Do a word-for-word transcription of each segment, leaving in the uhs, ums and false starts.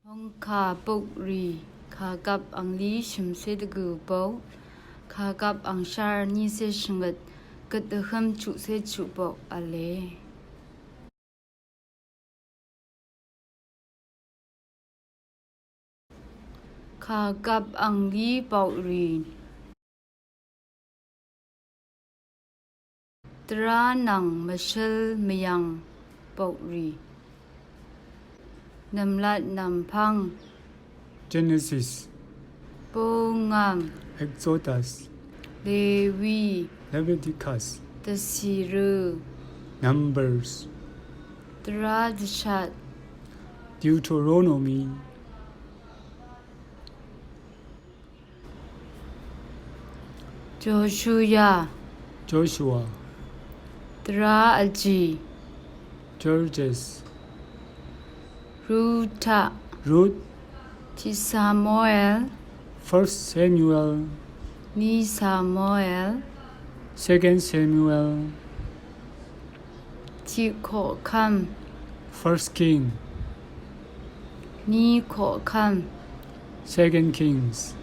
Hongkà bokrì, kàgvp anglí shø̀mcé dvgø̀ bok, kàgvp angshar nícé shvngøt, gøt dvhǿm chuqcé chuq bok v̄le. Kàgvp anglí bokrì. Dvrá nvng mvshǿl mvyv̀ng bokrì. Nv̀mlat nv̀mpv́ng. Genesis. Búngv̀m. Exodus. Lewi. Leviticus. Dvcìrø. Numbers. Dvrá dvshat. Deuteronomy. Joshua. Joshua. Dvrá vjì. Judges. Ruta. Ruth. Tiq Samuel. First Samuel. Ní Samuel. Second Samuel. Tiq Koqkv́m. First King. Ní Koqkv́m. Second Kings.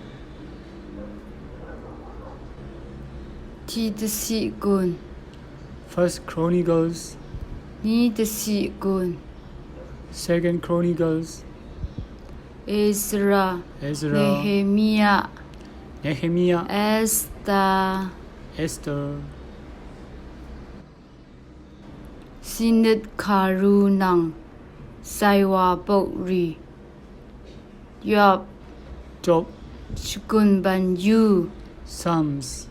Tiq Dvciq Gùn. First Chronicles. Ní Dvciq Gùn. Second Chronicles. Ezra. Ezra. Nehemiah. Nehemiah. Esther. Esther. Cìnøt kàru nvng zàywà bokrì. Yob. Job. Shvgùn bv̀nyú. Psalms.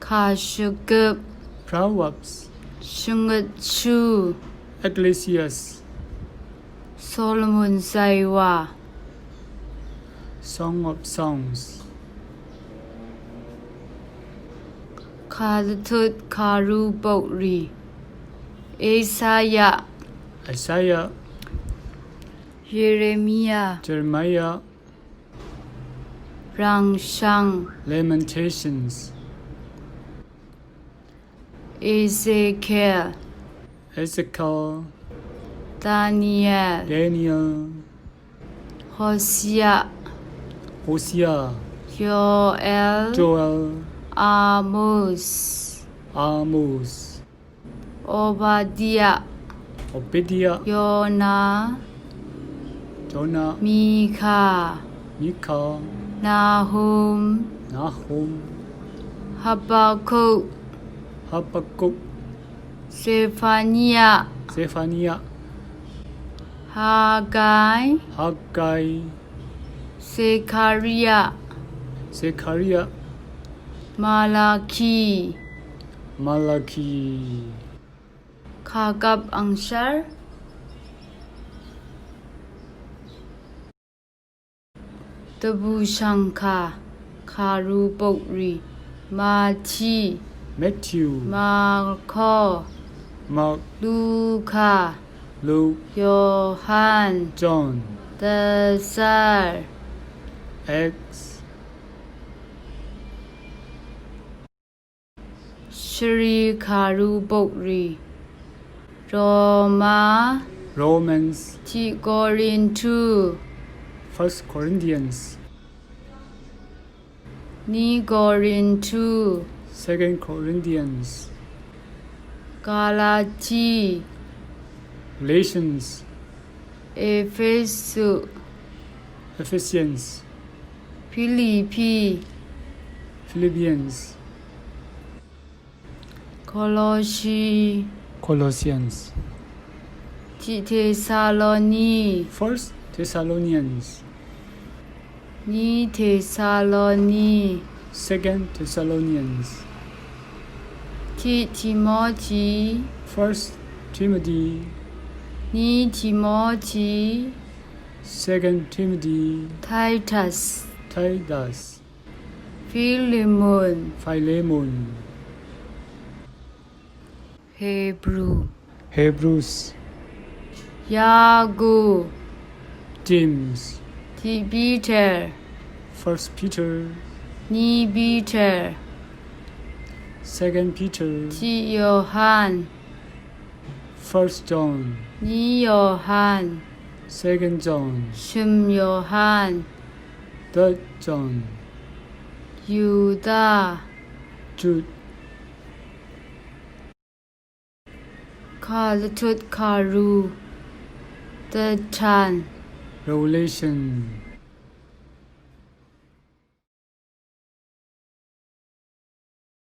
Kàshvgøp. Proverbs. Shvngøtshú. Ecclesiastes. Solomon zàywà. Song of Songs. Kàdvtut kàru bokrì. Esaya. Isaiah. Yeremia. Jeremiah. Rv̀ngshv̀ng. Lamentations. Ezekiel. Ezekiel. Daniel. Daniel. Hosea. Hosea. Joel. Joel. Amos. Amos. Obadiah. Obadiah. Yona. Jonah. Mikha. Mikha. Nahum. Nahum. Habakkuk. Habakkuk. Zefaniah. Zefaniah. Haggai. Haggai. Zekariah. Zekariah. Malaki. Malaki. Kàgvp angshar. Dvbùshv̀ngkà kàru bokrì. Mati. Matthew. Marko. Mark. Luka. Luke. Yohan. John. Dvzar. Acts. Shvri kàru bokrì. Roma. Romans. Tiq Korintu. First Corinthians. Ní Korintu. Second Corinthians. Galati. Galatians. Efesu. Ephesians. Pilipi. Philippians. Koloshi. Colossians. Tiq Tesaloni. First Thessalonians. Ní Tesaloni. Second Thessalonians. Tiq Timoti. First Timothy. Ní Timoti. Second Timothy. Titus. Titus. Filemon. Philemon. Hebru. Hebrews. Yaku. James. Tiq Peter. First Peter. Ní Peter. Second Peter. Tiq Yohan. First John. Ní Yohan. Second John. Shø̀m Yohan. Third John. Yuda. Jude. Kàlvtut kàru. Dvtan. Revelation.